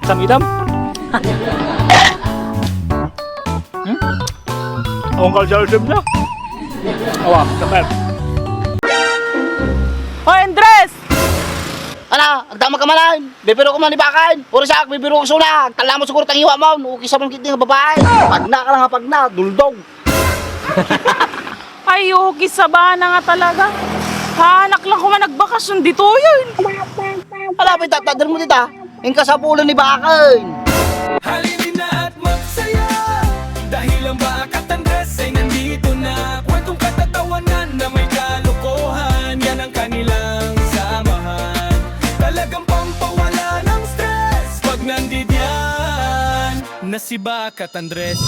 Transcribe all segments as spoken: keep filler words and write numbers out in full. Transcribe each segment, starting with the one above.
Samitam? Hmm? Ungkal sa usib na? Awa, sakit. Hoy, Andres! Ala, agdamag ka manen. Bibiro ko man ni Baken. Puro siak, bibiro ko suna. Agtalla mo siguro tangiwa mo. Uki sa mangkit nga babae. Pagna ka lang, pagna. Duldog. Ay, okay, sabana nga talaga. Hanak lang ko man nagbakasyon ditoy. Ala, pay tatadal mo dita. Inka sa pulo ni Baken. Halina at magsaya dahil ang Baak at Andres ay nandito na. Kwentong katatawanan na may kalokohan, yan ang kanilang samahan. Talagang pampawala ng stress pag nandidiyan na si Baak at Andres.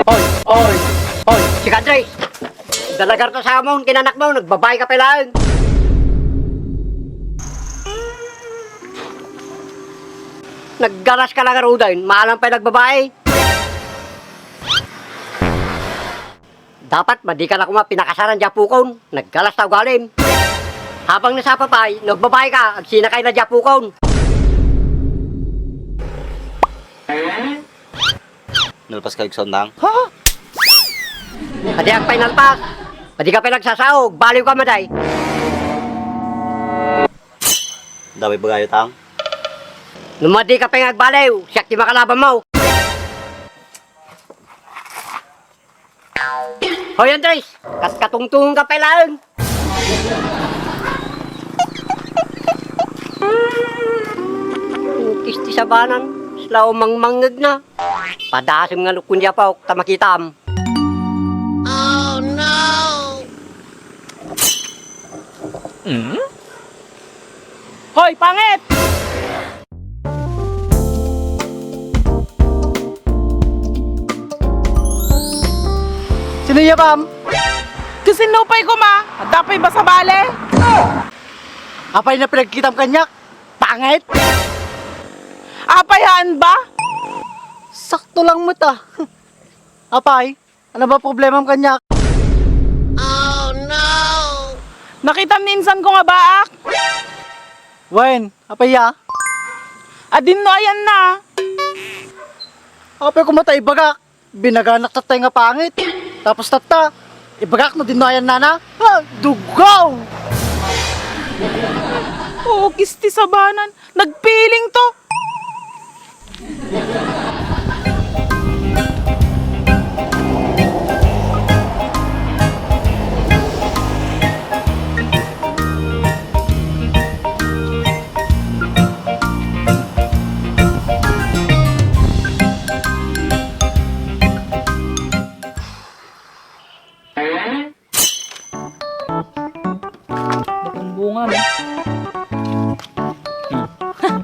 Oy! Oy! Oy! Sika, Andres! Dalagar ta sa amon, kinanak mo, nagbabae ka pay laeng. Naggalas ka lang ngaruden, maalam pay nagbabae. Dapat madi ka na koma pinakasaran diay pukon. Naggalas ta ugalim. Habang nasapa pay, nagbabae ka, agsinakay na diay pukon. Nalpas ka, igsaon, Tang? Ha? Adiak pay nalpas. Madi ka pay nagsasao, baliw ka, maday. Daway bagayo, Tang? No madi ka pay nga agbaliw, siak ti makalaban mo. Hoy, Andres! Katkatungtungan ka pay laeng! Ukis ti sabanan, sla o mangmangngeg na. Padasem nga lukon di apaok, ta makitam. Oh, no! Hmm? Hoy, pangit! Sino iya, ma'am? Kasinupay ko, ma. Adda pay basabale. Apay na pinagkitam kaniak? Pangit? Apay haan ba? Sakto lang met, ah. Apay? Ano ba problemam kaniak? Oh, no! Nakitam ni insan ko nga baak. Wen, apay ya? Adinno ayanna. Apay koma ta ibagak, binaganak tatta nga pangit. Tapos tatta, ibagak no dinno ayannana. Ah, dugaw! Ukis ti sabanan. Nagpiling to. Dakong bunga, no? Hmm.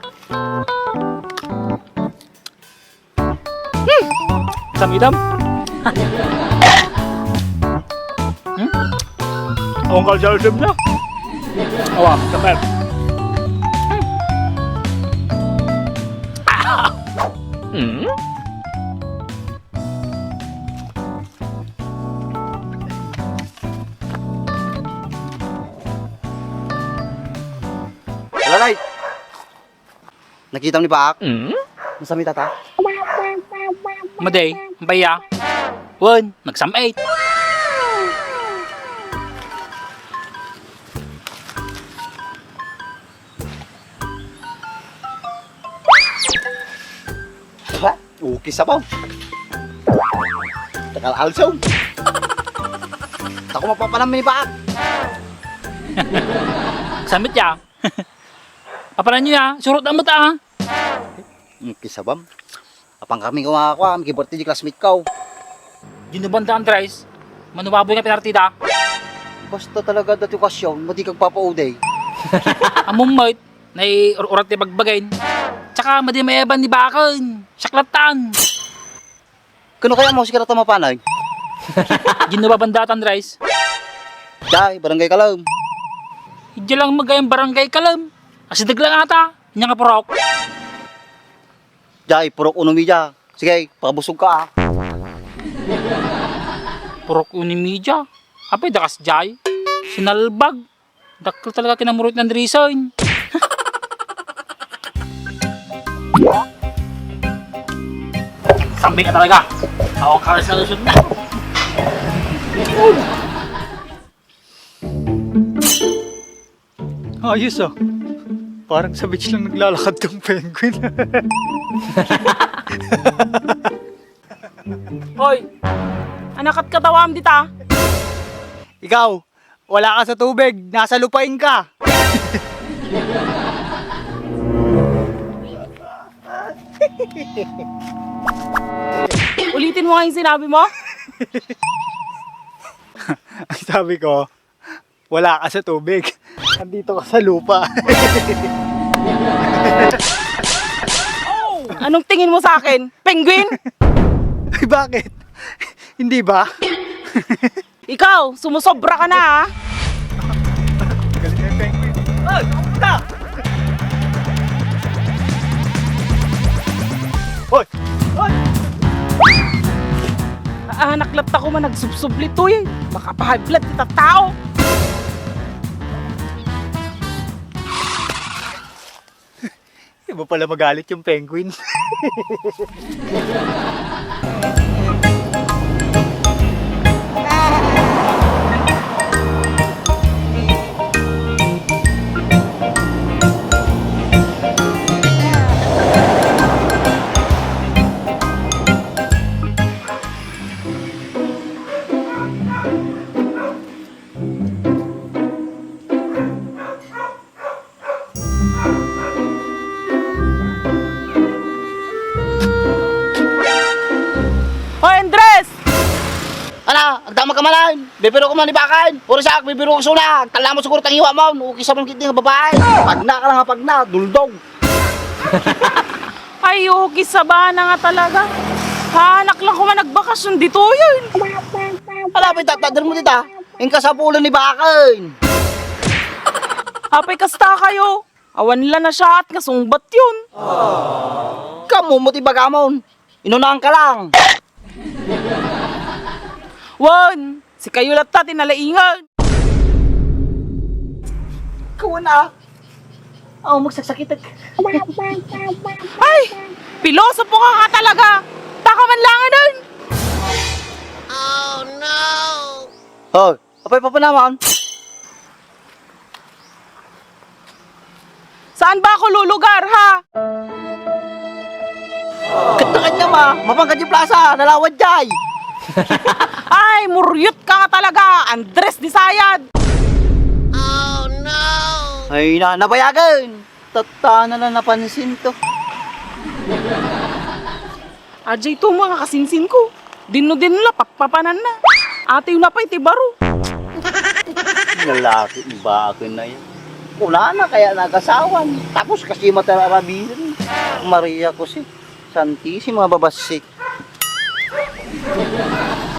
Hmm. Samitam? Hmm? Ungkal sa usib na? Awa, sakit. Hmm? Lalay! Nakitam ni Baak? Mm? Nasamit ata? Madi, baya. Wen, nagsamit. Ba? Ukis sabaw. Takal alsong. Tako mapapanam ni Baak. Samit ya. Apanan niyo ya? Surot na mo ta, ah. Ukis sabaw. Apang kami kumakua, makibirthday di classmate ko. Di no banda, Andres. Manubaboy nga pinartida. Basta talaga dati okasyon, madi kagpapaudey. Amom met, naiur-urat ti bagbagen. Tsaka madi maeban ni Baken. Siak lattan. Kano kaya mo, sika ta mapanag? Di no babanda, Andres. Jay, barangay Kalam. Idiay lang magayang barangay Kalam. Asideg lang ata. Anya nga purok. Jay, purok uno media. Sige, pakabusog ka, ah. Purok uno media? Apay, dakas jay? Sinalbag. Dakkel talaga kinamuroy ni Andresen. Sambi ka talaga. Ako ka resolution na. Ayos ah. Parang sa beach lang naglalakad tong penguin. Hoy! Anakat katawam dita? Ikaw, wala ka sa tubig, nasa lupain ka. Ulitin mo nga yung sinabi mo? Ang sabi ko, wala ka sa tubig. Nandito ka sa lupa. Anong tingin mo sa akin? Penguin? Ay, bakit? Hindi ba? Ikaw, sumusobra ka na, ha? Galing na yung penguin. Ay, pumunta! Hoy! Hoy! Anak latta ko man nagsubsubli toy. Makapa-high blood kita tao. Iba pala magalit yung penguin. Hoy, Andres! Ala, agdamag ka manen. Bibiro ko man ni Baken. Puro siak, bibiro ko suna. Agtalla mo siguro tangiwa mo. Uki sa mangkit nga babae. Pagna ka lang, pagna. Duldog. Ay, uki sabana nga talaga. Hanak lang ko man nagbakasyon ditoy. Ala, pay tatadal mo dita. Inka sa pulo ni Baken. Apay kasta kayo. Awan la nasyaat nga sungbat yun. Kamo mo ti bagamon. Inunaan ka lang. Wan, si kayo latta ti nalaingan. Kawan ah. Aw, magsaksakitek. Ay! Pilosopo ka nga talaga! Taka man langanan! Oh, no! Oh, apay pa naman? Saan ba ako lulugar, ha? Ket kanya ma, mapangka di plaza, nalawad jay. Ay, muryot ka nga talaga, Andres di Sayad. Oh, no! Ay, na, nabayagan. Tattana na napansin to. Ajay to mga kasinsin ko. Dinno-dinno la, pappapanan na. Ate, na pay ti baro. Nalaki ni Baken na yan. Kunana kaya nagasawan. Tapos kasi matararabirin. Maria Jose. Santisima babassik.